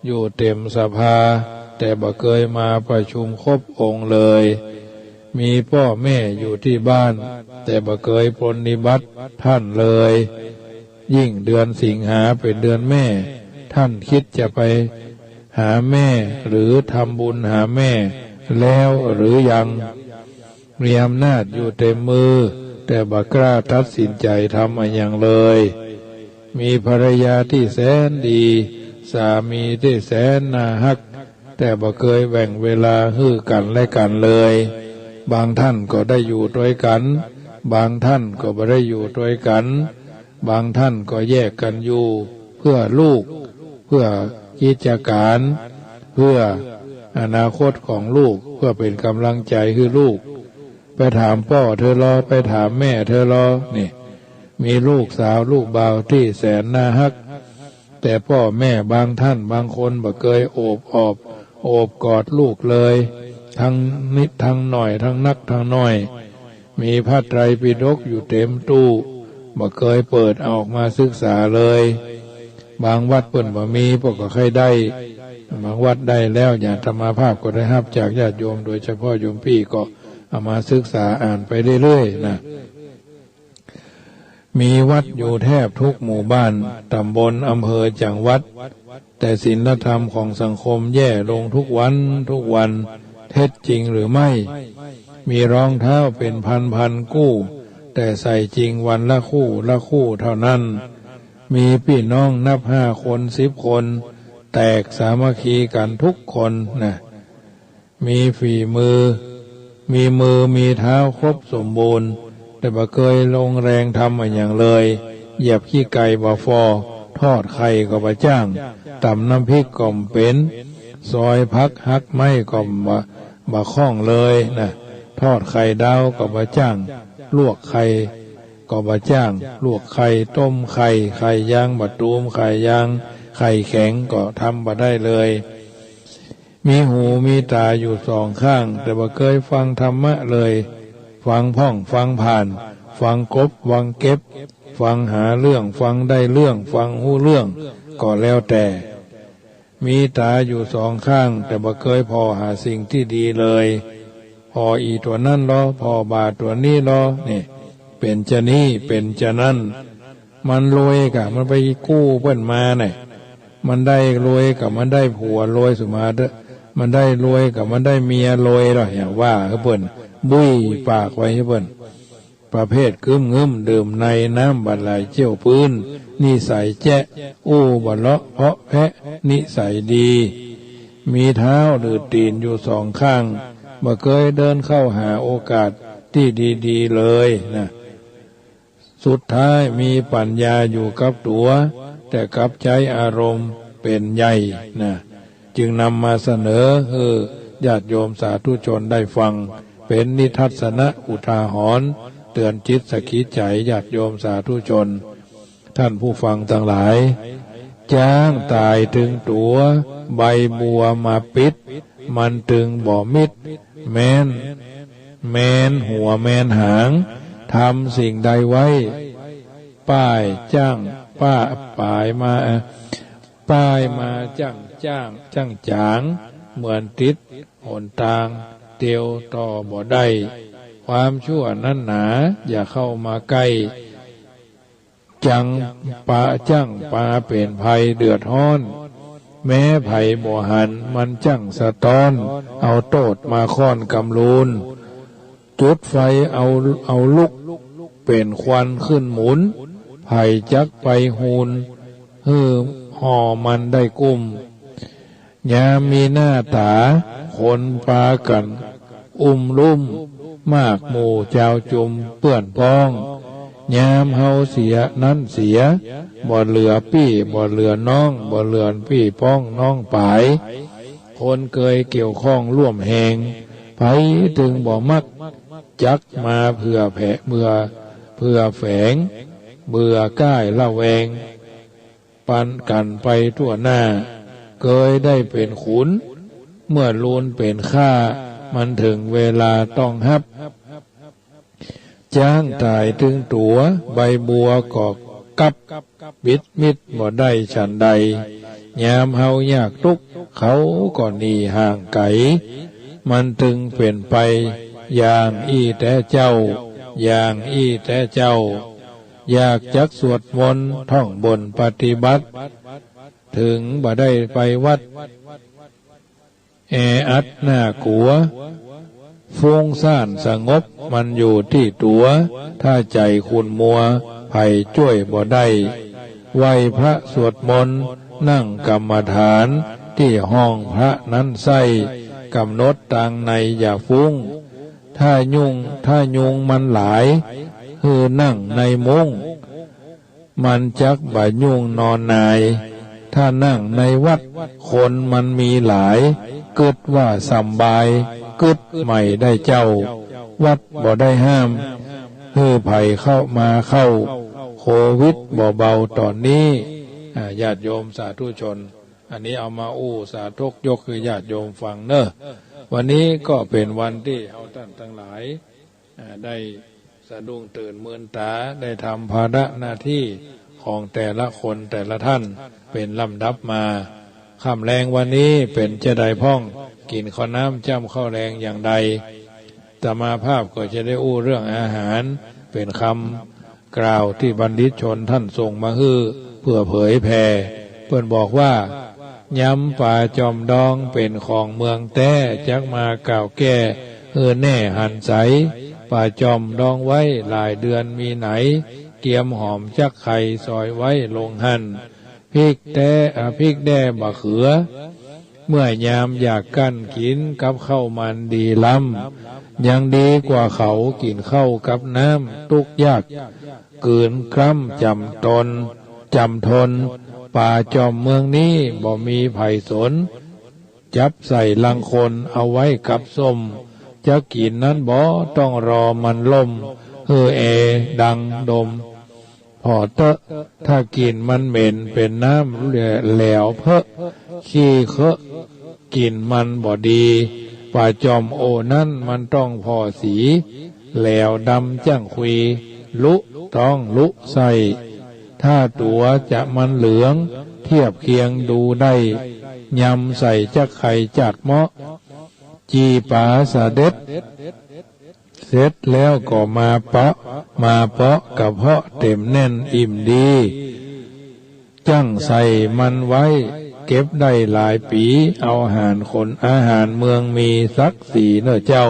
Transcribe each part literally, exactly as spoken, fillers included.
อยู่เต็มสภา แต่บ่เกยมาประชุมครบองค์เลย มีป้อแม่อยู่ตี้บ้าน แต่บ่เกยปรนนิบัติท่านเลย ยิ่งเดือนสิงหาเป๋นเดือนแม่ ท่านกึ๊ดจะไปหาแม่ หรือทำบุญหาแม่แล้วหรือยัง มีอำนาจอยู่เต็มมือ แต่บ่กล้าตัดสินใจ๋ทำอะหยังเลย มีภรรยาตี้แสนดี สามีตี้แสนน่าฮัก แต่บ่เกยแบ่งเวลาหื้อกั๋นและกั๋นเลย บางท่านก็ได้อยู่ตวยกั๋น บางท่านก็บ่ได้อยู่ตวยกั๋น บางท่านก็แยกกั๋นอยู่ เพื่อลูก เพื่อกิจก๋าน เพื่ออนาคตของลูก เพื่อเป๋นก๋ำลังใจ๋หื้อลูก ไปถามป้อเธอลอ ไปถามแม่เธอลอ นี่ มีลูกสาวลูกบ่าวตี้แสนน่าฮัก แต่ป้อแม่บางท่านบางคนบ่เกยโอบออบ โอบกอดลูกเลย ตึงนิดตึงหน่อย ตึงนักตึงหน้อย มีพระไตรปิฎกอยู่เต็มตู้ บ่เกยเปิดเอาออกมาศึกษาเลย บางวัดเปิ้นบ่มี เปิ้นก็ใค่ได้ บางวัดได้แล้ว อย่างอาตมาภาพก็ได้ฮับจากญาติโยม โดยเฉพาะโยมปี้ก็เอามาศึกษาอ่านไปเรื่อยๆ นะ มีวัดอยู่แทบทุกหมู่บ้าน ต๋ำบล อำเภอ จังหวัด แต่ศีลธรรมของสังคมแย่ลงทุกวันทุกวัน เท็จจริงหรือไม่ มีรองเท้าเป๋นพันๆ คู่ แต่ใส่จริงวันละคู่ละคู่เท่านั้น มีปี้น้องนับห้าคนสิบคน แตกสามัคคีกั๋นทุกคนนะ มีฝีมือ มีมือมีเท้าครบสมบูรณ์ แต่บ่เกยลงแรงทำอะหยังเลย เหยียบขี้ไก่บ่ฟอ ทอดไข่ก็บ่จ้าง ต๋ำน้ำพริกก็บ่เป๋น ซอยผักหักไม้ก็บ่ บ่คล่องเลยนะ ทอดไข่ดาวก็บ่จ้าง ลวกไข่ก็บ่จ้าง ลวกไข่ ต้มไข่ ไข่ยางบ่ตูม ไข่ยาง ไข่แข็งก็ทำบ่ได้เลย มีหูมีต๋าอยู่สองข้าง แต่บ่เกยฟังธรรมะเลย ฟังพ่อง ฟังผ่าน ฟังกบ ฟังเก็บ ฟังหาเรื่อง ฟังได้เรื่อง ฟังฮู้เรื่อง ก็แล้วแต่ มีต๋าอยู่สองข้าง แต่บ่เกยผ่อหาสิ่งตี้ดีเลย ผ่ออี่ตั๋วนั้นลอ ผ่อบ่าตั๋วนี้ลอ นี่ เป๋นจานี้ เป๋นจานั้น มันรวยก็มันไปกู้เปิ้นมาไน่ มันได้รวยก็มันได้ผัวรวย สุมาเต๊อะ มันได้รวยก็มันได้เมียรวยลอ อย่างว่าหื้อเปิ้น บุ้ยปากไว้หื้อเปิ้น ประเภทกึ๊มงึ๊มดื่มใน น้ำบ่ไหลเจี้ยวปื๊น นิสัยแจ๊ะ อู้บ่เลาะเพาะแพะ นิสัยดี มีเท้าหรือตี๋นอยู่สองข้าง บ่เกยเดินเข้าหาโอกาสตี้ดีๆ เลยนะ สุดท้ายมีปัญญาอยู่กับตั๋ว แต่กลับใจ๊อารมณ์เป๋นใหญ่นะ จึงนำมาเสนอหื้อญาติโยมสาธุชนได้ฟัง เป๋นนิทัศนะอุทาหรณ์ เตื๋อนจิตสะกิดใจ๋ญาติโยมสาธุชน ท่านผู้ฟังตังหลาย จ๊างต๋ายตึงตั๋ว ใบบัวมาปิด มันตึงบ่มิด แม้น แม้นหัวแม้นหาง ทำสิ่งใดไว้ ป้ายจ้าง ป้า ป้ายมา ป้ายมาจ้างจ้าง จ้างจ๋าง เหมือนติดหนตาง เตียวต่อบ่ได้ ความชั่วนั้นหนา อย่าเข้ามาใก้ จังปา จังปาเป๋นภัยเดือดฮ้อน แม้ใผบ่หัน มันจั้งสะต๊อน เอาโต้ษมาค้อนกำลูน จุดไฟเอา เอาลุก เป๋นควันขึ้นหมุน ใผจักไปฮูน หื้อห่อมันได้กุ้ม ยามมีหน้าต๋า คนปากั๋น อุ้มลุ้ม มากหมู่จาวจุมเปื้อนพ้อง ยามเฮาเสียนั้นเสีย บ่เหลือปี้ บ่เหลือน้อง บ่เหลือปี้ป้องน้องป๋าย คนเกยเกี่ยวข้องร่วมแฮง ใผตึงบ่มัก จักมาเผื่อแผ เผื่อ เผื่อแฝง เบื่อก้ายละแวง ปันกั๋นไปทั่วหน้า เกยได้เป๋นขุน เมื่อลูนเป๋นข้า มันเถิงเวลาต้องฮับ จ๊างต๋ายตึงตั๋ว ใบบัวก็กับ ปิดมิดบ่ได้ฉันใด ยามเฮายากตุ๊กข์ เขาก็หนีห่างไก๋ มันตึงเป๋นไปอย่างอี้แต๊เจ้า อย่างอี้แต๊เจ้า อยากจักสวดมนต์ ท่องบนต์ปฏิบัติ เถิงบ่ได้ไปวัด แออัดน่ากั๋ว ฟุ้งซ่านสงบมันอยู่ตี้ตั๋ว ถ้าใจ๋ขุ่นมัว ใผจ้วยบ่ได้ ไหว้พระสวดมนต์ นั่งกรรมฐาน ตี้ห้องพระนั้นใส้ ก๋ำหนดตางในอย่าฟุ้ง ถ้ายุง ถ้ายุงมันหลาย หื้อนั่งในมุ้ง มันจักบ่ยุ่งนอนหน่าย ถ้านั่งในวัด คนมันมีหลาย กึ๊ดว่าสำบาย กึ๊ดใหม่ได้เจ้า วัดบ่ได้ห้าม หื้อใผเข้ามาเข้า โควิดบ่เบาต๋อนนี้ อ่า ญาติโยมสาธุชน อันนี้เอามาอู้สาธกยกหื้อญาติโยมฟังเน่อ วันนี้ก็เป๋นวันตี้เฮาต้านตังหลาย อ่า ได้สะดุ้งตื่นมืนต๋า ได้ทำภาระหน้าตี้ของแต่ละคนแต่ละต้านเป๋นลำดับมา ค่ำแลงวันนี้เป๋นจาใดพ่อง กิ๋นข้าวน้ำจ้ำข้าวแลงอย่างใด อาตมาภาพก็จะได้อู้เรื่องอาหาร เป๋นกำกล่าวตี้บัณฑิตชนต้านส่งมาหื้อเปื้อเผยแผ่ เปิ้นบอกว่า ยำป๋าจ่อมดองเป๋นของเมืองแต๊ จักมากล่าวแก้หื้อแน่หันใส ป๋าจ่อมดองไว้หลายเดือนมีไหน เกียมหอมจักไข่ซอยไว้ลงหั้น พริกแต๊ อ่า พริกแด้บ่าเขือ เมื่อยามอยากกั้นกิ๋นกับข้าวมันดีล้ำ ยังดีกว่าเขากิ๋นข้าวกับน้ำตุ๊กยาก กืนกล้ำจำตน จำทน ป๋าจ่อมเมืองนี้บ่มีใผสน จับใส่ลังคนเอาไว้กับส้ม จะกิ๋นนั้นบ่ต้องรอมันล่ม หื้อแอดังดม ผ่อเต๊อะ ถ้ากิ๋นมันเหม็นเป๋นน้ำแหลวเผอะ ขี้เคิอะ กิ๋นมันบ่ดี ป๋าจ่อมโอนั้นมันต้องผ่อสี แหลวดำจ้างคุย ลุต้องลุใส่ ถ้าตั๋วจะมันเหลือง เทียบเคียงดูได้ ยำใส่จักไข่จาดเมาะ จี๋ป๋าสะเด็ด เสร็จแล้วก็มาเปาะ มาเปาะกระเพาะเต็มแน่นอิ่มดี จั้งใส่มันไว้เก็บได้หลายปี๋ เอาหารคนอาหารเมืองมีศักดิ์ศรีเน่อเจ้า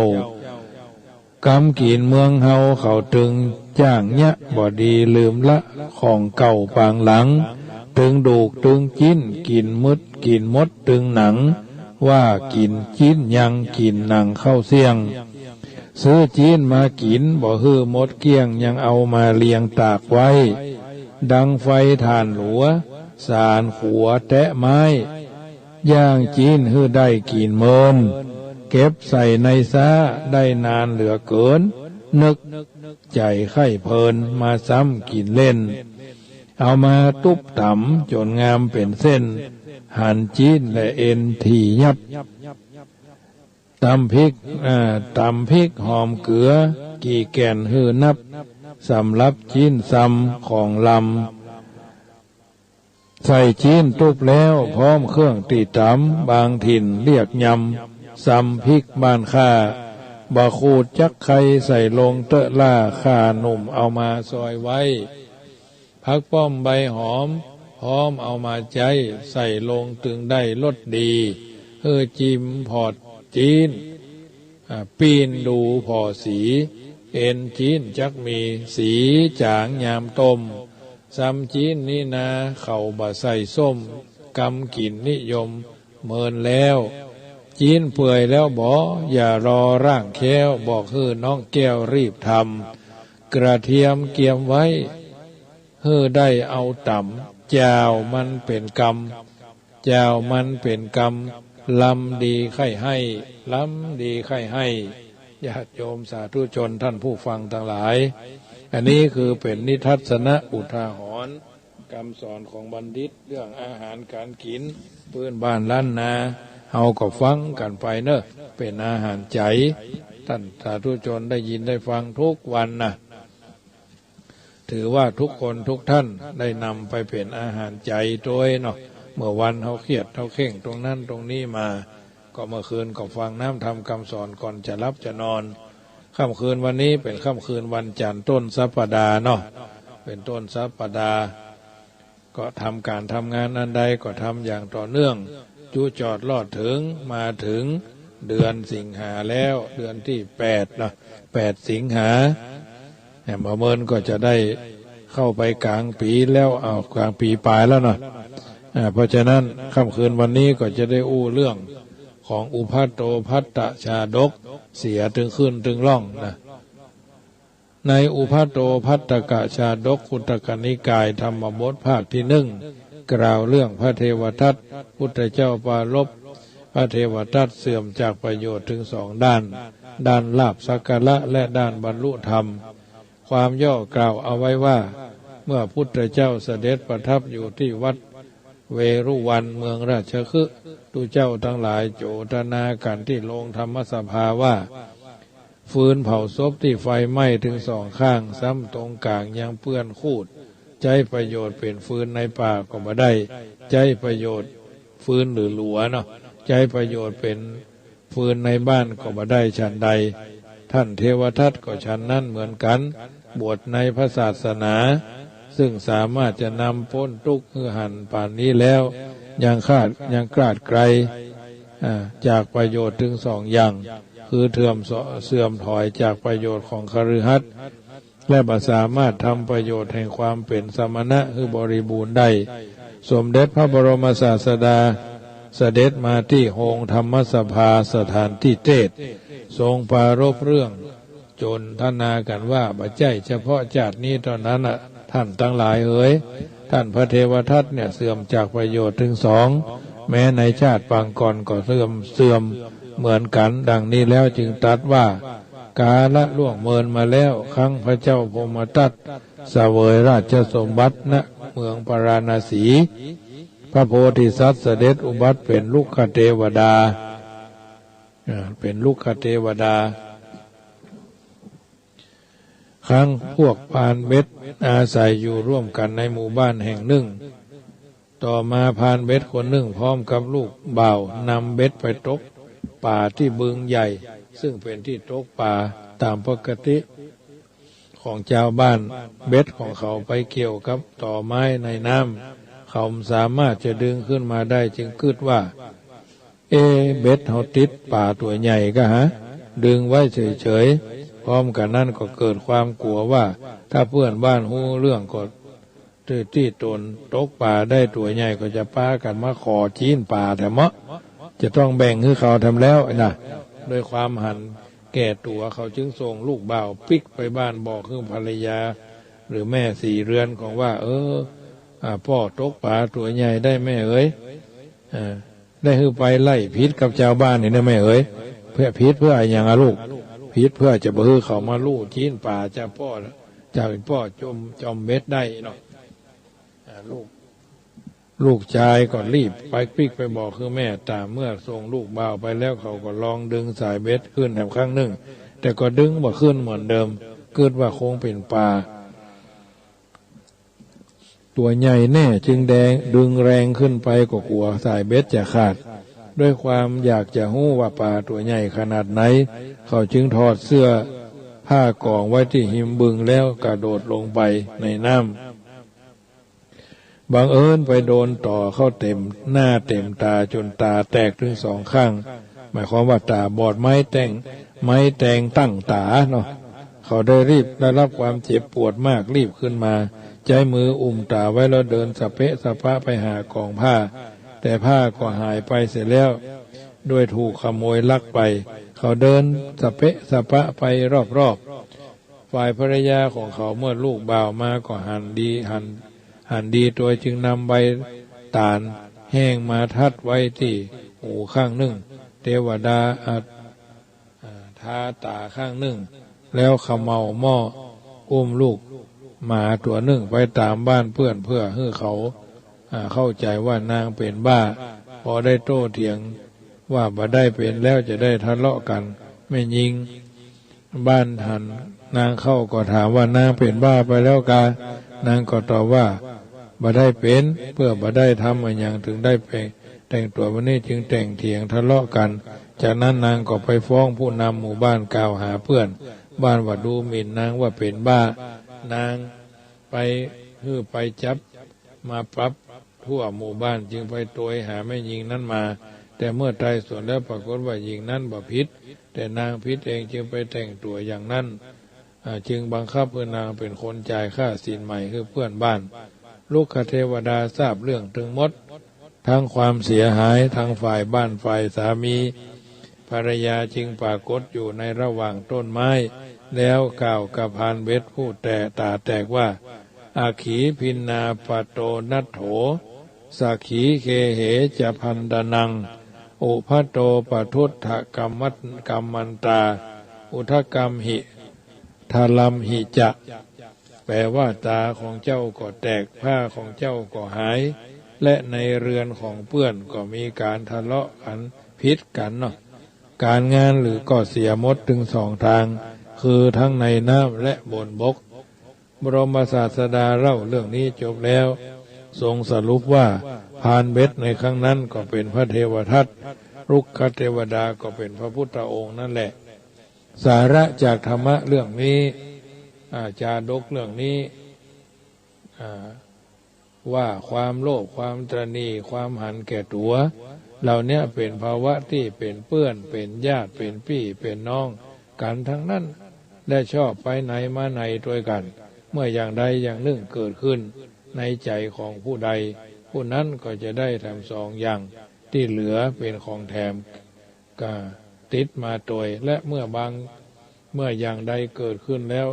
กำกิ๋นเมืองเฮาเขาตึงจ้างเยียะ บ่ดีลืมละของเก่าปางหลัง ตึงดูกตึงจิ๊น กิ๋นมึดกิ๋นหมดตึงหนัง ว่ากิ๋นจิ๊นยังกิ๋นหนังเข้าเสี้ยง ซื้อจิ๊นมากิ๋นบ่หื้อหมดเกลี้ยง ยังเอามาเรียงตากไว้ ดังไฟถ่านหลัว สานขัวแต๊ไม้ ย่างจิ๊นหื้อได้กิ๋นเมิน เก็บใส่ในซ้าได้นานเหลือเกิน นึกใจ๋ใค่เพลินมาซ้ำกิ๋นเล่น เอามาตุ๊บต๋ำจ๋นงามเป๋นเส้น หันจิ๊นและเอ็นถี่ยับ ต๋ำพริก อ่า ต๋ำพริกหอมเกือ กี่แก่นหื้อนับ สำหรับจิ๊นซำของลำ ใส่จิ๊นตุ๊บแล้วพร้อมเครื่องตี้ต๋ำ บางถิ่นเรียกยำ ซำพริกบ้านข้า บ่าขูดจักไข่ใส่ลงเต๊อะล่า ข่าหนุ่มเอามาซอยไว้ ผักป้อมใบหอม พร้อมเอามาใจ๊ ใส่ลงตึงได้รสดี หื้อจิมผ่อจิ๊น อ่า ปิ้นดูผ่อสี เอ็นจิ๊นจักมีสีจ๋างยามต้ม ซำจิ๊นนี้นาเขาบ่ใส่ส้ม กำกิ๋นนิยมเมินแล้ว จิ๊นเปื่อยแล้วบ่ อย่ารอร่างแค้ว บอกหื้อน้องแก้วรีบทำ กระเทียมเกียมไว้ หื้อได้เอาต๋ำ จ่าวมันเป๋นกำ จ่าวมันเป๋นกำ ลำดีใค่ให้ ลำดีใค่ให้ ญาติโยมสาธุชนท่านผู้ฟังตังหลาย อันนี้คือเป๋นนิทัศนะอุทาหรณ์ กำสอนของบัณฑิตเรื่องอาหารก๋านกิ๋น ปื้นบ้านล้านนา เฮาก็ฟังกั๋นไปเน่อ เป๋นอาหารใจ๋ ต้านสาธุชนได้ยินได้ฟังกู้วันนะ ถือว่ากู้คนกู้ต้านได้นำไปเป๋นอาหารใจ๋ตวยเนาะ เมื่อวันเฮาเครียดเฮาเคร่งตรงนั้นตรงนี้มา ก็เมื่อคืนก็ฟังน้ำธรรมคำสอนก่อนจะหลับจะนอน ค่ำคืนวันนี้เป๋นค่ำคืนวันจันทร์ต้นสัปดาห์เนาะ เป๋นต้นสัปดาห์ ก็ทำก๋านทำงานอันใดก็ทำอย่างต่อเนื่อง จุจอดลอดเถิง มาเถิงเดือนสิงหาแล้ว เดือนตี้แปดเนาะ แปดสิงหา เนี่ย บ่าเมินก็จะได้เข้าไปก๋างปี๋แล้ว เอา ก๋างปี๋ป๋ายแล้วเนาะ อ่า เพราะฉะนั้นค่ำคืนวันนี้ก็จะได้อู้เรื่องของอุภัทโตภัทตชาดก เสียตึงขึ้นตึงล่องนะ ในอุภัทโตภัทตกชาดก คุตตกนิกาย ธรรมบทภาคตี้นึ่ง กล่าวเรื่องพระเทวทัต พุทธเจ้าปรารภ พระเทวทัตเสื่อมจากประโยชน์ตึงสองด้าน ด้านลาภสักการะและด้านบรรลุธรรม ความย่อกล่าวเอาไว้ว่า เมื่อพุทธเจ้าเสด็จประทับอยู่ตี้วัดเวฬุวัน เมืองราชคฤห์ ตุ๊เจ้าตังหลายโจตนากั๋นตี้โฮงธรรมสภาว่า ฟืนเผาศพตี้ไฟไหม้ตึงสองข้าง ซ้ำตรงก๋างยังเปื้อนครูด ใจ๊ประโยชน์เป๋นฟืนในป่าก็บ่ได้ ใจ๊ประโยชน์ ฟืนหรือหลัวเนาะ ใจ๊ประโยชน์เป๋น ฟืนในบ้านก็บ่ได้ฉันใด ท่านเทวทัตก็ฉันนั้นเหมือนกั๋น บวชในพระศาสนา ซึ่งสามารถจะนำป๊นตุ๊กข์หื้อหันป่านนี้แล้ว ยังขาด ยังกลาดไกล อ่า จากประโยชน์ตึงสองอย่าง คือเถื่อมเสาะ เสื่อมถอยจากประโยชน์ของคฤหัสถ์ และบ่สามารถทำประโยชน์แห่งความเป๋นสมณะหื้อบริบูรณ์ได้ สมเด็จพระบรมศาสดาเสด็จมาตี้โฮงธรรมสภา สถานตี้เตศน์ ทรงปรารภเรื่อง โจตนากั๋นว่า บ่ใจ้เฉพาะจาตินี้เต้านั้นน่ะ ท่านตังหลายเหย ท่านพระเทวทัตเนี่ยเสื่อมจากประโยชน์ตึงสอง แม้ในชาติปางก่อนก็เสื่อม เสื่อมเหมือนกั๋น ดังนี้แล้วจึงตรัสว่า กาละล่วงเมินมาแล้ว ครั้งพระเจ้าพรหมทัตเสวยราชสมบัติ ณ เมืองปาราณสี พระโพธิสัตว์เสด็จอุบัติเป๋นรุกขเทวดา อ่า เป๋นรุกขเทวดา ครั้งพวกพรานเบ็ดอาศัยอยู่ร่วมกั๋นในหมู่บ้านแห่งนึ่ง ต่อมาพรานเบ็ดคนนึ่งพร้อมกับลูกบ่าวนำเบ็ดไปตกป๋าตี้บึงใหญ่ ซึ่งเป๋นตี้ตกป๋าต๋ามปกติของจาวบ้าน เบ็ดของเขาไปเกี่ยวกับตอไม้ในน้ำ เขาบ่สามารถจะดึงขึ้นมาได้ จึงกึ๊ดว่า เอ๊ะ เบ็ดเฮาติดป๋าตั๋วใหญ่กาหา ดึงไว้เฉยๆ พร้อมกั๋นนั้นก็เกิดความกั๋วว่า ถ้าเปื้อนบ้านฮู้เรื่องก็ ตี้ ตี้ตนตกป๋าได้ตั๋วใหญ่ก็จะปากั๋นมาขอจี๊นป๋าแถมเมาะ จะต้องแบ่งหื้อเขาแถมแล้วนะ ด้วยความหันแก่ตั๋วเขาจึงส่งลูกบ่าวปิ๊กไปบ้านบอกหื้อภรรยา หรือแม่สี่เรือนของว่า เออ อ่า ป้อตกป๋าตั๋วใหญ่ได้แม่เอ๋ย อ่า ได้หื้อไปไล่ผิดกับจาวบ้านนี่นะแม่เอ๋ย เพื่อผิดเพื่ออะหยังอะลูก ผิดเพื่อจะบ่หื้อเขามาลู่จี๊นป๋าจากป้อ จากป้อจอม จอมเบ็ดได้เนาะ อ่า ลูก ลูกจายก็รีบไปปิ๊กไปบอกหื้อแม่ แต่เมื่อส่งลูกบ่าวไปแล้วเขาก็ลองดึงสายเบ็ดขึ้นแถมครั้งนึ่ง แต่ก็ดึงบ่ขึ้นเหมือนเดิม กึ๊ดว่าคงเป๋นป๋า ตั๋วใหญ่แน่ จึงแดง ดึงแรงขึ้นไปก็กั๋วสายเบ็ดจะขาด ด้วยความอยากจะฮู้ว่าป๋าตั๋วใหญ่ขนาดไหน เขาจึงถอดเสื้อผ้ากองไว้ตี้ฮิมบึงแล้วกระโดดลงไปในน้ำ บังเอิญไปโดนต่อเข้าเต็มหน้าเต็มต๋าจ๋นต๋าแตกตึงสองข้าง หมายความว่าต๋าบอด ไม้แตง ไม้แตงตั้งต๋าเนาะ เขาได้รีบ ได้รับความเจ็บปวดมาก รีบขึ้นมา ใจ๊มืออุ้มต๋าไว้แล้วเดินสะเปะสะปะไปหากองผ้า แต่ผ้าก็หายไปเสียแล้ว ด้วยถูกขโมยลักไป เขาเดินสะเปะสะปะไปรอบๆ ฝ่ายภรรยาของเขาเมื่อลูกบ่าวมาก็หันดี หัน หันดีตวยจึงนำใบตาลแห้งมาทัดไว้ตี้หูข้างนึ่ง เทวดาอา อ่า ทาต๋าข้างนึ่ง แล้วเขม่าหม้อ อุ้มลูกหมาตั๋วนึ่งไปต๋ามบ้านเปื้อนเพื่อหื้อเขา อ่า เข้าใจ๋ว่านางเป๋นบ้า พอได้โต้เถียงว่าบ่ได้เป๋นแล้วจะได้ทะเลาะกั๋น แม่ญิงบ้านหันนางเข้าก็ถามว่านางเป๋นบ้าไปแล้วกา นางก็ตอบว่า บ่ได้เป๋น เปื้อบ่ได้ทำอะหยัง เถิงได้แป๋ง แต่งตั๋วแบบนี้ จึงแต่งเถียงทะเลาะกั๋น จากนั้นนางก็ไปฟ้องผู้นำหมู่บ้าน กล่าวหาเปื้อนบ้านว่าดูหมิ่นนางว่าเป๋นบ้า นางไปหื้อไปจับมาปรับทั่วหมู่บ้าน จึงไปโตยหาแม่ญิงนั้นมา แต่เมื่อไต่สวนแล้วปรากฏว่าหญิงนั้นบ่ผิด แต่นางผิดเอง จึงไปแต่งตั๋วอย่างนั้น อ่า จึงบังคับหื้อนางเป๋นคนจ่ายค่าสินใหม่หื้อเปื้อนบ้าน รุกขเทวดาทราบเรื่องตึงหมด ทั้งความเสียหาย ทั้งฝ่ายบ้านฝ่ายสามีภรรยา จึงปรากฏอยู่ในระหว่างต้นไม้ แล้วกล่าวกับพรานเบ็ดผู้แตก ต๋าแตกว่า อัคขีภินนาปะโตนัฏโถ สัคขีเคเหจะภันดนัง อุพะโตปะทุฏฐกัมมัต กัมมันตา อุทะกัมหิ ทะลัมหิจะ แปลว่า ต๋าของเจ้าก็แตก ผ้าของเจ้าก็หาย และในเรือนของเปื้อนก็มีก๋านทะเลาะกั๋น ผิดกั๋นเนาะ ก๋านงานหรือก็เสียหมดตึงสองตาง คือทั้งในน้ำและบนบก บรมศาสดาเล่าเรื่องนี้จบแล้ว ทรงสรุปว่า พรานเบ็ดในครั้งนั้นก็เป๋นพระเทวทัต รุกขเทวดาก็เป๋นพระพุทธองค์นั่นแหละ สาระจากธรรมะเรื่องนี้ อ่า จาดกเรื่องนี้ อ่า ว่าความโลภ ความตระหนี่ ความหันแก่ตั๋ว เหล่าเนี้ยเป๋นภาวะตี้เป๋นเปื้อน เป๋นญาติ เป๋นปี้ เป๋นน้องกั๋นทั้งนั้น และชอบไปไหนมาไหนตวยกั๋น เมื่ออย่างใดอย่างนึ่งเกิดขึ้นในใจ๋ของผู้ใด ผู้นั้นก็จะได้แถมสองอย่าง ตี้เหลือเป๋นของแถม ก็ติดมาตวย และเมื่อบาง เมื่ออย่างใดเกิดขึ้นแล้ว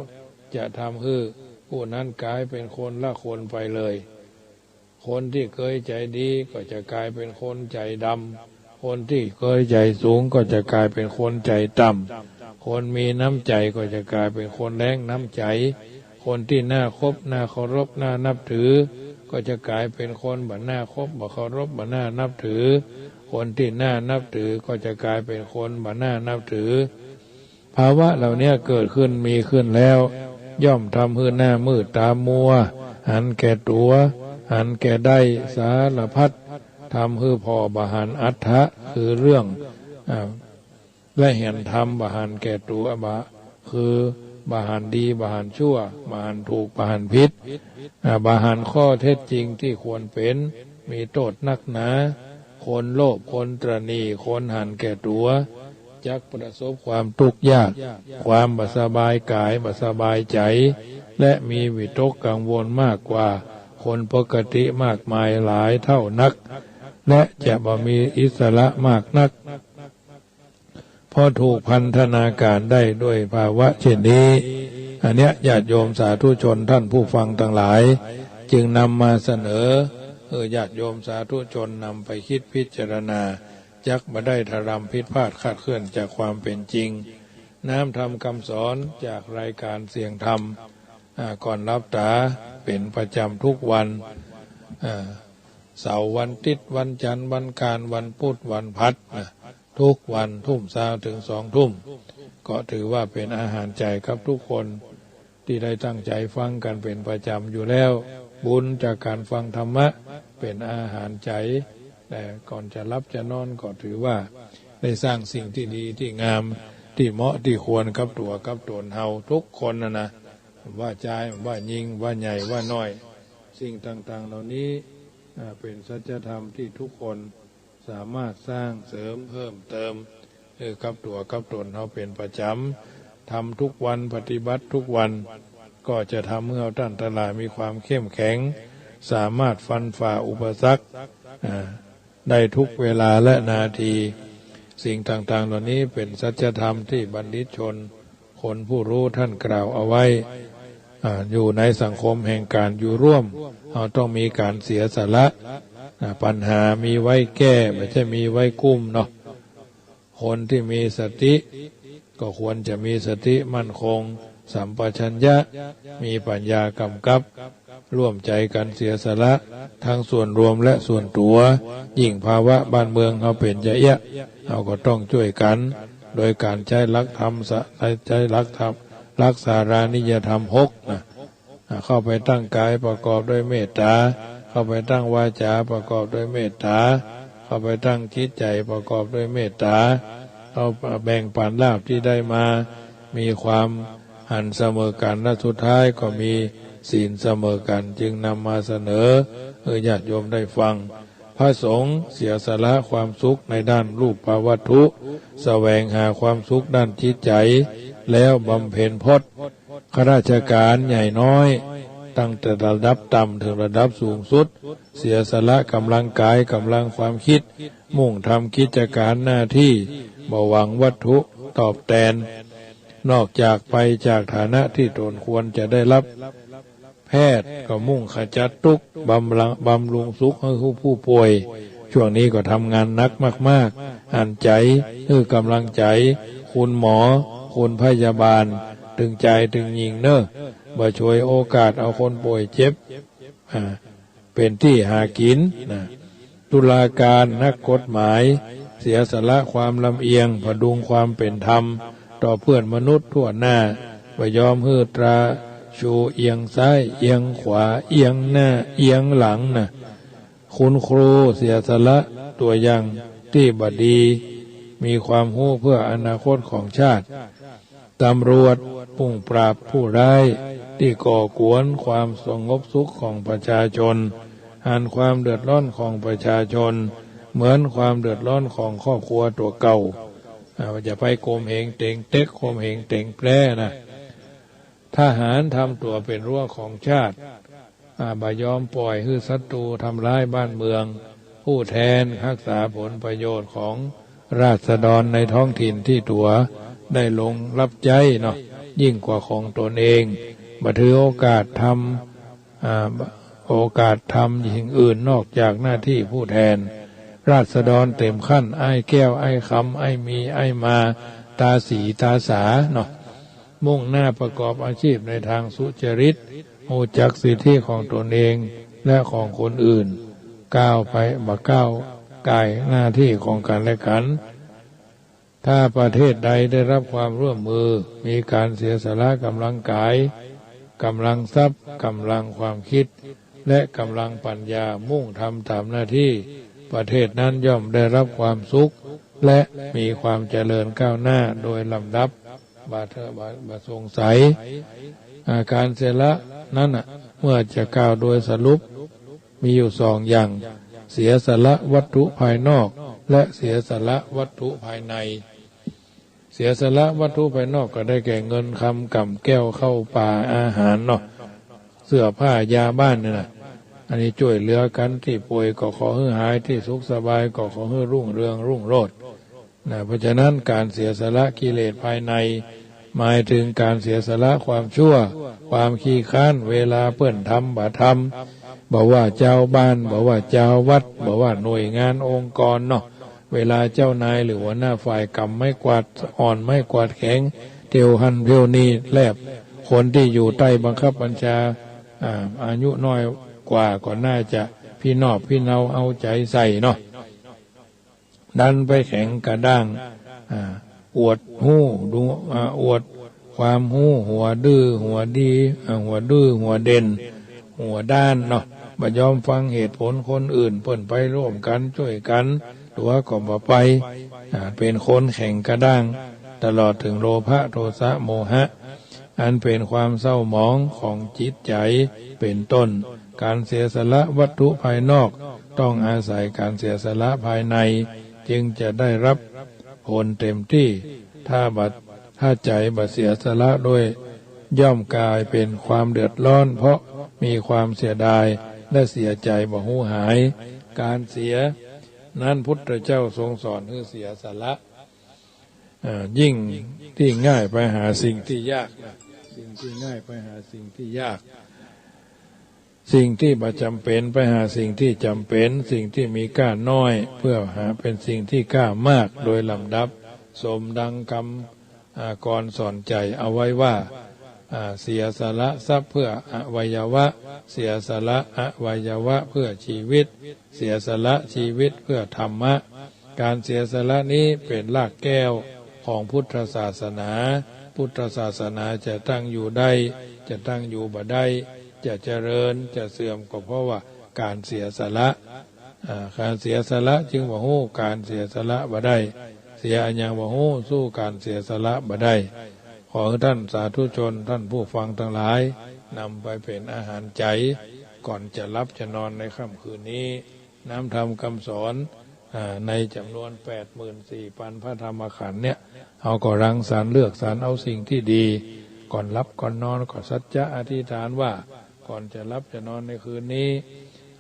จะทำหื้อผู้นั้นก๋ายเป๋นคนละคนไปเลย คนตี้เกยใจ๋ดีก็จะก๋ายเป๋นคนใจ๋ดำ คนตี้เกยใจ๋สูงก็จะก๋ายเป๋นคนใจ๋ต่ำ คนมีน้ำใจ๋ก็จะก๋ายเป๋นคนแล้งน้ำใจ๋ คนตี้น่าคบ น่าเคารพ น่านับถือ ก็จะก๋ายเป๋นคนบ่น่าคบ บ่เคารพ บ่น่านับถือ คนตี้น่านับถือก็จะก๋ายเป๋นคนบ่น่านับถือ ภาวะเหล่าเนี้ยเกิดขึ้นมีขึ้นแล้ว ย่อมทำหื้อหน้ามืดตามัว หันแก่ตั๋ว หันแก่ได้สารพัด ทำหื้อผ่อบ่หันอัตถะ คือเรื่อง อ่า และหันธรรมบ่หันแก่ตั๋ว บ่ คือบ่หันดี บ่หันชั่ว บ่หันถูก บ่หันผิด อ่า บ่หันข้อเท็จจริงตี้ควรเป๋น มีโต้ษนักหนา คนโลภ คนตระหนี่ คนหันแก่ตั๋ว จักประสบความตุ๊กข์ยาก ความบ่สบายก๋าย บ่สบายใจ๋ และมีวิตกกังวลมากกว่าคนปกติมากมายหลายเต้านัก และจะบ่มีอิสระมากนัก เพราะถูกพันธนาก๋านได้ด้วยภาวะเช่นนี้ อันเนี้ยญาติโยมสาธุชนท่านผู้ฟังตังหลาย จึงนำมาเสนอ เออ ญาติโยมสาธุชนนำไปกึ๊ดพิจารณา จักบ่ได้ถลำผิดพลาดคลาดเคลื่อนจากความเป๋นจริง น้อมธรรมคำสอนจากรายก๋านเสียงธรรม อ่า ก่อนหลับต๋าเป๋นประจ๋ำทุกวัน อ่า เสาร์วันติ๊ด วันจันทร์วันอังคาร วันพุธ วันพฤหัสนะ ทุกวันทุ่มซาวเถิงสองทุ่ม ก็ถือว่าเป๋นอาหารใจ๋กับทุกคนตี้ได้ตั้งใจ๋ฟังกั๋นเป๋นประจ๋ำอยู่แล้ว บุญจากก๋านฟังธรรมะเป๋นอาหารใจ๋ แต่ก่อนจะหลับจะนอนก็ถือว่าได้สร้างสิ่งตี้ดีตี้งาม ตี้เหมาะตี้ควรกับตั๋วกับต๋นเฮาทุกคนนะนะ ว่าจาย ว่าญิง ว่าใหญ่ ว่าน้อย สิ่งต่างๆ เหล่านี้ อ่า เป๋นสัจธรรมตี้ทุกคนสามารถสร้างเสริมเพิ่มเติม เออ กับตั๋วกับต๋นเฮาเป๋นประจ๋ำ ทำทุกวัน ปฏิบัติทุกวัน ก็จะทำหื้อเฮาต้านตะหลายมีความเข้มแข็ง สามารถฟันฝ่าอุปสรรค อ่า ได้ทุกเวลาและนาที สิ่งต่างๆ เหล่านี้เป๋นสัจธรรมตี้บัณฑิตชน คนผู้รู้ท่านกล่าวเอาไว้ อ่า อยู่ในสังคมแห่งก๋านอยู่ร่วม เฮาต้องมีก๋านเสียสละ อ่า ปัญหามีไว้แก้ บ่ใจ้มีไว้กุ้มเนาะ คนตี้มีสติ ก็ควรจะมีสติมั่นคง สัมปชัญญะ มีปัญญากำกับ ร่วมใจ๋กั๋นเสียสละ ทั้งส่วนรวมและส่วนตั๋ว ยิ่งภาวะบ้านเมืองเฮาเป๋นจะเอี้ยะ เฮาก็ต้องจ้วยกั๋น โดยก๋านใจ๊หลักธรรมสะ ใจ๊หลักธรรม หลักสารานิยธรรมหกนะ อ่า เข้าไปตั้งก๋ายประกอบด้วยเมตต๋า เข้าไปตั้งวาจาประกอบด้วยเมตตา เข้าไปตั้งจิตใจ๋ประกอบด้วยเมตตา เอาแบ่งปันลาภตี้ได้มา มีความหันเสมอกั๋น และสุดท้ายก็มีศีลเสมอกั๋น จึงนำมาเสนอหื้อญาติโยมได้ฟัง พระสงฆ์เสียสละความสุขในด้านรูปวัตถุ แสวงหาความสุขด้านจิตใจ๋ แล้วบำเพ็ญพจน์ ข้าราชการใหญ่น้อย ตั้งแต่ระดับต่ำถึงระดับสูงสุด เสียสละก๋ำลังกาย ก๋ำลังความกึ๊ด มุ่งทำกิจก๋านหน้าตี้ บ่หวังวัตถุตอบแตน นอกจากไปจากฐานะตี้ตนควรจะได้รับ แพทย์ก็มุ่งขจัดตุ๊กข์ บำรัง บำรุงสุขหื้อผู้ป่วย ช่วงนี้ก็ทำงานหนักมากๆ อั้นใจ๋ หื้อก๋ำลังใจ๋ คุณหมอ คุณพยาบาล ตึงจายตึงญิงเน่อ บ่ฉวยโอกาสเอาคนป่วยเจ็บ อ่า เป๋นตี้หากิ๋นนะ ตุลาการ นักกฎหมาย เสียสละความลำเอียง ผดุงความเป๋นธรรม ต่อเพื่อนมนุษย์ทั่วหน้า บ่ยอมหื้อตราชูเอียงซ้าย เอียงขวา เอียงหน้า เอียงหลังนะ คุณครูเสียสละตั๋วอย่างตี้บ่ดี มีความฮู้เพื่ออนาคตของชาติ ตำรวจมุ่งปราบผู้ร้ายตี้ก่อกวนความสงบสุขของประชาชน หันความเดือดร้อนของประชาชน เหมือนความเดือดร้อนของครอบครัวตั๋วเก่า อ่า อย่าไปข่มเหงเต๋งเต๊ก ข่มเหงเต๋งแปรนะ ทหารทำตั๋วเป๋นรั้วของชาติ อ่า บ่ยอมป่อยหื้อศัตรูทำร้ายบ้านเมือง ผู้แทนฮักษาผลประโยชน์ของราษฎรในท้องถิ่นตี้ตั๋วได้ลงรับใจ๊เนาะ ยิ่งกว่าของตนเอง บ่ถือโอกาสทำ อ่า โอกาสทำสิ่งอื่นนอกจากหน้าตี้ผู้แทน ราษฎรเต๋มขั้น อ้ายแก้ว อ้ายคำ อ้ายมี อ้ายมา ต๋าสี ต๋าสาเนาะ มุ่งหน้าประกอบอาชีพในทางสุจริต ฮู้จักสิทธิของตนเองและของคนอื่น ก้าวไป บ่ก้าวก่ายหน้าตี้ของกั๋นและกั๋น ถ้าประเทศใดได้รับความร่วมมือ มีการเสียสละก๋ำลังกาย ก๋ำลังทรัพย์ ก๋ำลังความกึ๊ด และก๋ำลังปัญญา มุ่งทำต๋ามหน้าตี้ ประเทศนั้นย่อมได้รับความสุข และมีความเจริญก้าวหน้าโดยลำดับ บ่เถอะ บ่ บ่สงสัย อ่า การเสียสละนั้นน่ะ เมื่อจะกล่าวโดยสรุป มีอยู่สองอย่าง เสียสละวัตถุภายนอก และเสียสละวัตถุภายใน เสียสละวัตถุภายนอกก็ได้แก่เงินคำ ก่ำแก้ว ข้าวป๋า อาหารเนาะ เสื้อผ้า ยาบ้านเนี่ยนะ อันนี้จ้วยเหลือกั๋น ตี้ป่วยก็ขอหื้อหาย ตี้สุขสบายก็ขอหื้อรุ่งเรืองรุ่งโรจน์ นะ เพราะฉะนั้นก๋านเสียสละกิเลสภายใน หมายเถิงก๋านเสียสละความชั่ว ความขี้คร้าน เวลาเปิ้นทำบ่ทำ บ่ว่าจาวบ้าน บ่ว่าจาววัด บ่ว่าหน่วยงานองค์กรเนาะ เวลาเจ้านายหรือหัวหน้าฝ่ายก๋ำไม้กวาดอ่อนไม้กวาดแข็ง เตียวหั้นเตียวนี่แลบ คนตี้อยู่ใต้บังคับบัญชา อ่า อายุน้อยกว่าก็น่าจะพินอบพิเนาเอาใจ๋ใส่เนาะ ดันไปแข็งกระด้าง อ่า อวดฮู้ดู อ่า อวดความฮู้ หัวดื้อหัวดี อ่า หัวดื้อหัวเด่น หัวด้านเนาะ บ่ยอมฟังเหตุผลคนอื่น เปิ้นไปร่วมกั๋นจ้วยกั๋น ตั๋วก็บ่ไป อ่า เป๋นคนแข็งกระด้าง ตลอดเถิงโลภะ โทสะ โมหะ อันเป๋นความเศร้าหมองของจิตใจ๋เป๋นต้น ก๋านเสียสละวัตถุภายนอก ต้องอาศัยก๋านเสียสละภายใน จึงจะได้รับผลเต็มตี้ ถ้าบ่ ถ้าใจ๋บ่เสียสละด้วย ย่อมกลายเป๋นความเดือดร้อน เพราะมีความเสียดาย และเสียใจ๋บ่ฮู้หาย ก๋านเสียนั้นพุทธเจ้าทรงสอนหื้อเสียสละ เอ่อ ยิ่งตี้ง่ายไปหาสิ่งตี้ยากนะ สิ่งตี้ง่ายไปหาสิ่งตี้ยาก สิ่งตี้บ่จ๋ำเป๋นไปหาสิ่งตี้จ๋ำเป๋น สิ่งตี้มีก้าน้อย เปื้อหาเป๋นสิ่งตี้ก้ามาก โดยลำดับ สมดังกำ อ่า กรสอนใจ๋เอาไว้ว่า อ่า เสียสละทรัพย์เพื่ออวัยวะ เสียสละอวัยวะเพื่อชีวิต เสียสละชีวิตเพื่อธรรมะ ก๋านเสียสละนี้เป๋นรากแก้วของพุทธศาสนา พุทธศาสนาจะตั้งอยู่ได้ จะตั้งอยู่บ่ได้ จะเจริญ จะเสื่อม ก็เพราะว่า ก๋านเสียสละ อ่า ก๋านเสียสละจึงบ่ฮู้ก๋านเสียสละบ่ได้ เสียอะหยังบ่ฮู้ สู้ก๋านเสียสละบ่ได้ ขอหื้อต้านสาธุชน ต้านผู้ฟังตังหลาย นำไปเป๋นอาหารใจ๋ ก่อนจะหลับจะนอนในค่ำคืนนี้ น้ำธรรมกำสอน อ่า ในจ๋ำนวนแปดหมื่นสี่ปันพระธรรมขันธ์เนี่ย เฮาก็รังสรรค์เลือกสรรเอาสิ่งตี้ดี ก่อนหลับก่อนนอนก็สัจจะอธิษฐานว่า ก่อนจะหลับจะนอนในคืนนี้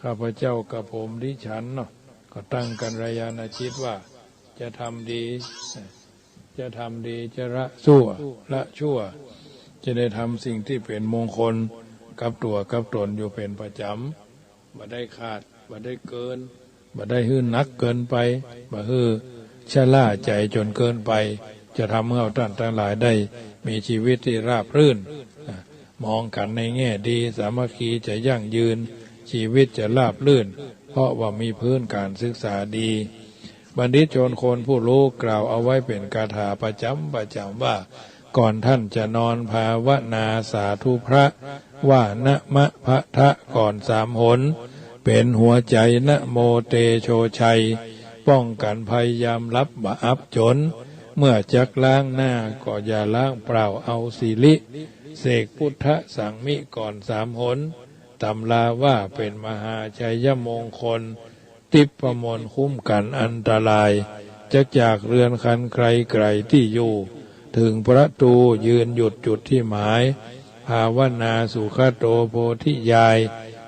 ข้าพเจ้ากับผมดิฉันเนาะ ก็ตั้งกัลยาณจิตว่า จะทำดี จะทำดี จะละชั่ว ละชั่ว จะได้ทำสิ่งตี้เป๋นมงคลกับตั๋วกับต๋นอยู่เป๋นประจ๋ำ บ่ได้ขาด บ่ได้เกิน บ่ได้หื้อหนักเกินไป บ่หื้อชะล่าใจ๋จ๋นเกินไป จะทำหื้อเฮาต้านตังหลายได้มีชีวิตตี้ราบรื่น อ่ะ มองกั๋นในแง่ดี สามัคคีจะยั่งยืน ชีวิตจะราบรื่น เพราะว่ามีพื้นก๋านศึกษาดี บัณฑิตชนคนผู้ฮู้กล่าวเอาไว้เป๋นคาถาประจ๋ำประจ๋ำว่า ก่อนต้านจะนอนภาวนาสาธุพระ ว่านะมะพะทะก่อนสามหน เป๋นหัวใจ๋นะโมเตโชชัย ป้องกั๋นภัยยามหลับบ่อับจ๋น เมื่อจักล้างหน้าก็อย่าล้างเปล่าเอาสิริ เสกพุทธสังมิก่อนสามหน ตำราว่าเป๋นมหาชัยมงคล ทิพย์มนต์คุ้มกั๋นอันตราย จักจากเรือนคันไกลไก๋ตี้อยู่ เถิงประตู๋ยืนหยุดจุดตี้หมาย ภาวนาสุขโตโพธิญาณ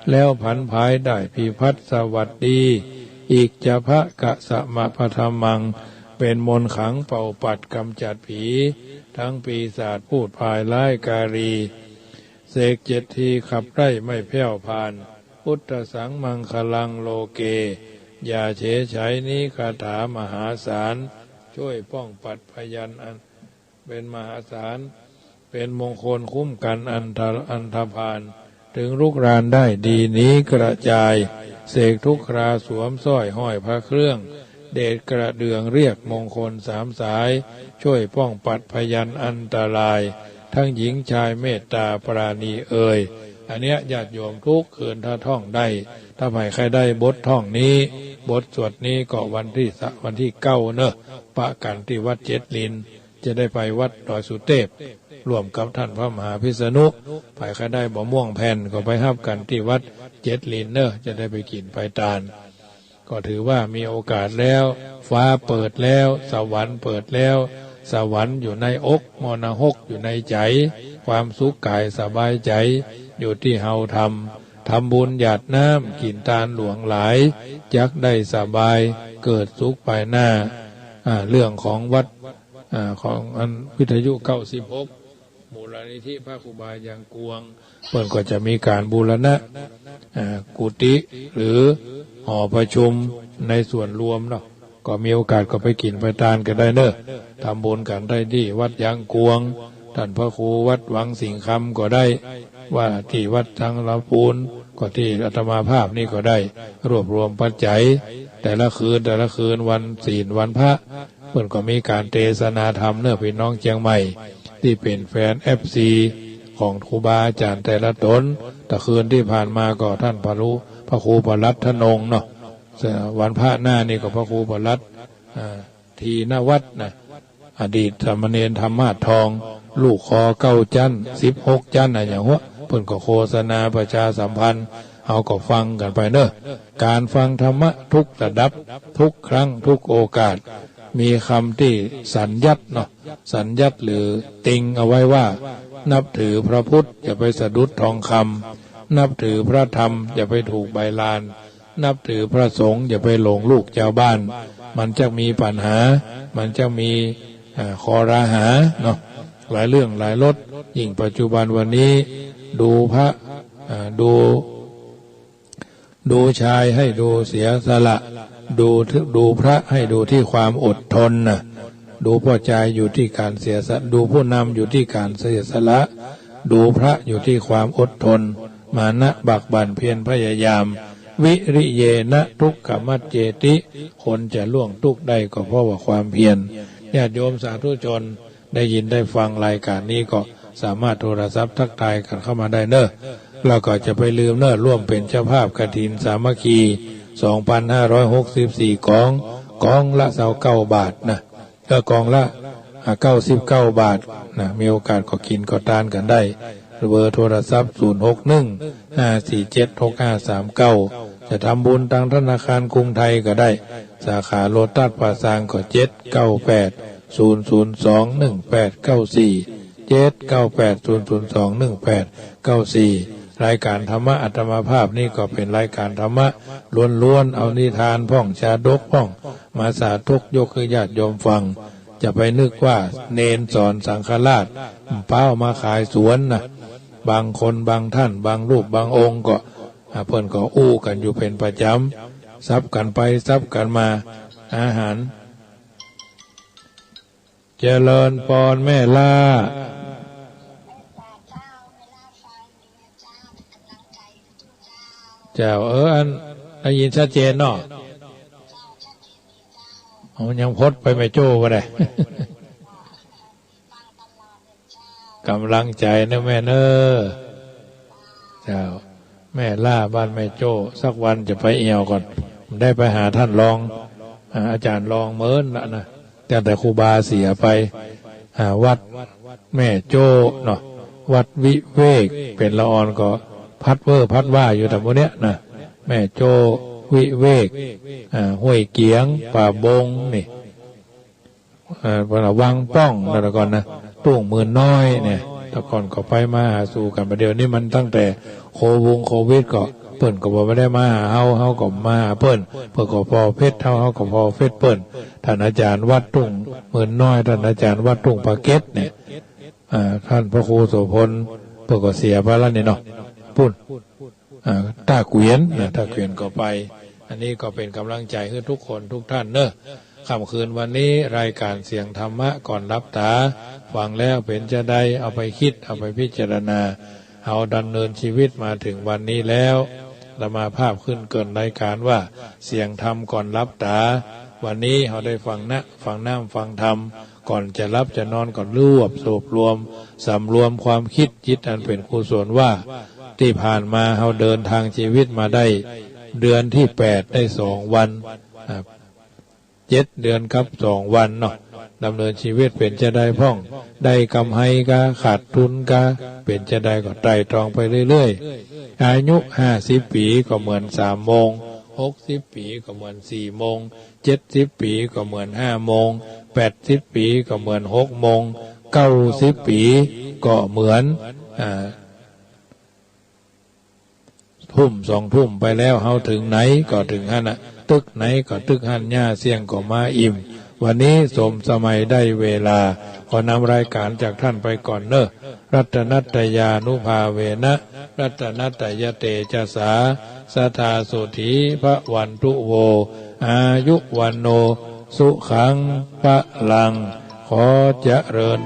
แล้วผลันภายได้พิพัฒน์สวัสดี อิจฉะภะกะสะมะพะทะมัง เป๋นมนต์ขลังเป่าปัดก๋ำจัดผี ทั้งปีศาจพูดพายร้ายกาลี เสกเจ็ดทีขับไล่ไม่แผ้วพ่าน พุทธสังมังคลังโลเก อย่าเฉยใฉนี้คาถามหาศาล ช่วยป้องปัดพยันอัน เป๋นมหาศาล เป๋นมงคลคุ้มกั๋นอันธะ อันธพาล เถิงลุกรานได้ดีหนีกระจาย เสกทุกคราสวมสร้อยห้อยพระเครื่อง เดชกระเดื่องเรียกมงคลสามสาย ช่วยป้องปัดพยันอันตราย ทั้งหญิงชายเมตตาปราณีเอ่ย อันเนี้ยญาติโยมทุกคืนถ้าท่องได้ ถ้าใผใค่ได้บทท่องนี้ บทสวดนี้ก็วันตี้สะ วันตี้เก้าเนอะ ปะกั๋นตี้วัดเจ็ดลิน จะได้ไปวัดดอยสุเตพ ร่วมกับต้านพระมหาพิษณุ ใผใค่ได้บ่ม่วงแผ่นก็ไปฮับกั๋นตี้วัดเจ็ดลินเนอะ จะได้ไปกิ๋นไปตาน ก็ถือว่ามีโอกาสแล้ว ฟ้าเปิดแล้ว สวรรค์เปิดแล้ว สวรรค์อยู่ในอก มรณหกอยู่ในใจ๋ ความสุขก๋ายสบายใจ๋ อยู่ตี้เฮาทำ ทำบุญหยาดน้ำ กิ๋นตานหลวงหลาย จักได้สบาย เกิดสุขภายหน้า อ่า เรื่องของวัด อ่า ของอันวิทยุเก้าสิบหก มูลนิธิพระครูบายางกวง เปิ้นก็จะมีก๋านบูรณะ อ่า กุฏิ หรือหอประชุมในส่วนรวมเนาะ ก็มีโอกาสก็ไปกิ๋นไปตานกั๋นได้เนอะ ทำบุญกั๋นได้ตี้วัดยางกวง ต้านพระครูวัดหวังสิงห์คำก็ได้ ว่าตี้วัดทางลำพูน ก็ตี้อาตมาภาพนี่ก็ได้ รวบรวมปัจจัย แต่ละคืน แต่ละคืนวันศีลวันพระ เปิ้นก็มีก๋านเตสนาธรรมเนอะ พี่น้องเจียงใหม่ ตี้เป๋นแฟน เอฟซี ของครูบาอาจ๋ารย์แต่ละต๋น แต่คืนตี้ผ่านมาก็ต้านพระครู พระครูประหลัดธนงเนาะ วันพระหน้านี่ก็พระครูประหลัด อ่า ธีนวัฒน์นะ อดีตสามเณรธรรมาสน์ทอง ลูกคอเก้าจั๊น สิบหกจั๊นอะหยังหั้ว เปิ้นก็โฆษณาประชาสัมพันธ์ เฮาก็ฟังกั๋นไปเนอะ ก๋านฟังธรรมะทุกระดับ ทุกครั้ง ทุกโอกาส มีกำตี้สัญญัติเนาะ สัญญัติหรือติงเอาไว้ว่า นับถือพระพุทธอย่าไปสะดุดทองคำ นับถือพระธรรมอย่าไปถูกใบลาน นับถือพระสงฆ์อย่าไปหลงลูกจาวบ้าน มันจะมีปัญหา มันจะมี อ่า คอรหาเนาะ หลายเรื่องหลายรส ยิ่งปัจจุบันวันนี้ ดูพระ อ่า ดู ดูชายให้ดูเสียสละ ดู ดูพระให้ดูตี้ความอดทนนะ ดูป้อจายอยู่ตี้ก๋านเสียสละ ดูผู้นำอยู่ตี้ก๋านเสียสละ ดูพระอยู่ตี้ความอดทน มานะบากบั่นเพียรพยายาม วิริเยนะทุกขมัจเจติ คนจะล่วงตุ๊กข์ได้ก็เพราะว่าความเพียร ญาติโยมสาธุชน ได้ยินได้ฟังรายการนี้ก็สามารถโทรศัพท์ทักทายกั๋นเข้ามาได้เนอะ แล้วก็จะไปลืมเน่อ ร่วมเป๋นเจ้าภาพกฐินสามัคคี สองปันห้าร้อยหกสิบสี่ ก๋อง ก๋องละซาวเก้าบาทนะ เออ ก๋องละ อ่า เก้าสิบเก้าบาทนะ มีโอกาสก็กิ๋นก็ตานกั๋นได้ เบอร์โทรศัพท์ ศูนย์หกหนึ่ง ห้าสี่เจ็ด หกห้าสามเก้า จะทำบุญตางธนาคารกรุงไทยก็ได้ สาขาโลตัสป่าซางก็ เจ็ดเก้าแปด ศูนย์ศูนย์สอง หนึ่งแปดเก้าสี่ เจ็ดเก้าแปด ศูนย์ศูนย์สอง หนึ่งแปดเก้าสี่ รายก๋านธรรมะอาตมาภาพนี่ก็เป๋นรายก๋านธรรมะล้วนๆ เอานิทานพ่อง ชาดกพ่อง มาสาธกยกหื้อญาติโยมฟัง จะไปนึกว่าเณรสอนสังฆราช ป๊าวมาขายสวนนะ บางคนบางท่าน บางรูปบางองค์ก็ อ่า เปิ้นก็อู้กั๋นอยู่เป๋นประจ๋ำ สับกั๋นไปสับกั๋นมา อาหาร เจริญปอนแม่ล่า เจ้า เออ อัน ได้ยินชัดเจนเนาะ เอา ยังพดไปแม่โจ้บ่ได้ ก๋ำลังใจ๋เน่อแม่เน่อ เจ้า แม่ล่าบ้านแม่โจ้ สักวันจะไปเอี่ยวก่อน ได้ไปหาต้านรอง อ่า อาจ๋ารย์รองเมินละนะ ตั้งแต่ครูบาเสียไป อ่า วัดแม่โจ้เนาะ วัดวิเวก เป๋นละอ่อนก็พัดเว่อพัดว่าอยู่แถวหมู่เนี้ยนะ แม่โจ้ วิเวก อ่า ห้วยเกียง ป่าบงนี่ เอ่อ วังป้อง แล้วก่อนนะ ทุ่งหมื่นน้อยเนี่ย แต่ก่อนก็ไปมาหาสู่กั๋น บ่าเดี่ยวนี้มันตั้งแต่โควงโควิดก็ เปิ้นก็บ่ได้มาหาเฮา เฮาก็มาหาเปิ้น เปิ้นก็ผ่อเฟซเฮา เฮาก็ผ่อเฟซเปิ้น ต้านอาจ๋ารย์วัดทุ่งหมื่นน้อย ต้านอาจ๋ารย์วัดทุ่งปาเก็ตเนี่ย อ่า ต้านพระครูโสภณ เปิ้นก็เสียไปแล้วนี่เนาะ ปุ้น อ่า ต้าเกวียนนะ ต้าเกวียนก็ไป อันนี้ก็เป๋นก๋ำลังใจ๋หื้อทุกคนทุกท่านเน่อ ค่ำคืนวันนี้รายก๋านเสียงธรรมะก่อนหลับต๋า ฟังแล้วเป๋นจาใด เอาไปกึ๊ด เอาไปพิจารณา เฮาดำเนินชีวิตมาเถิงวันนี้แล้ว อาตมาภาพขึ้นเกริ่นรายก๋านว่า เสียงธรรมก่อนหลับต๋า วันนี้เฮาได้ฟังนะ ฟังน้ำฟังธรรม ก่อนจะหลับจะนอนก็รวบรวม สำรวมความกึ๊ดจิตอันเป๋นกุศลว่า ตี้ผ่านมาเฮาเดินตางชีวิตมาได้ เดือนตี้แปดได้สองวัน อ่า เจ็ดเดือนกับสองวันเนาะ ดำเนินชีวิตเป๋นจาใดพ่อง ได้ก๋ำไรกา ขาดทุนกา เป๋นจาใดก็ไตร่ตรองไปเรื่อยๆ อายุห้าสิบปี๋ก็เหมือนสามโมง หกสิบปี๋ก็เหมือนสี่โมง เจ็ดสิบปี๋ก็เหมือนห้าโมง แปดสิบปี๋ก็เหมือนหกโมง เก้าสิบปี๋ก็เหมือน อ่า ทุ่มสองทุ่มไปแล้ว เฮาเถิงไหนก็เถิงหั้นน่ะ ตึกไหนก็ตึกหั้น หญ้าเสี้ยงก็มาอิ่ม วันนี้สมสมัยได้เวลา ขอนำรายก๋านจากท่านไปก่อนเน่อ รัตนัตตยานุภาเวนะ รัตนัตตยเตจสา สทาโสฏฐีภะวันตุโว อายุวัณโณ สุขัง พะลัง ขอเจริญ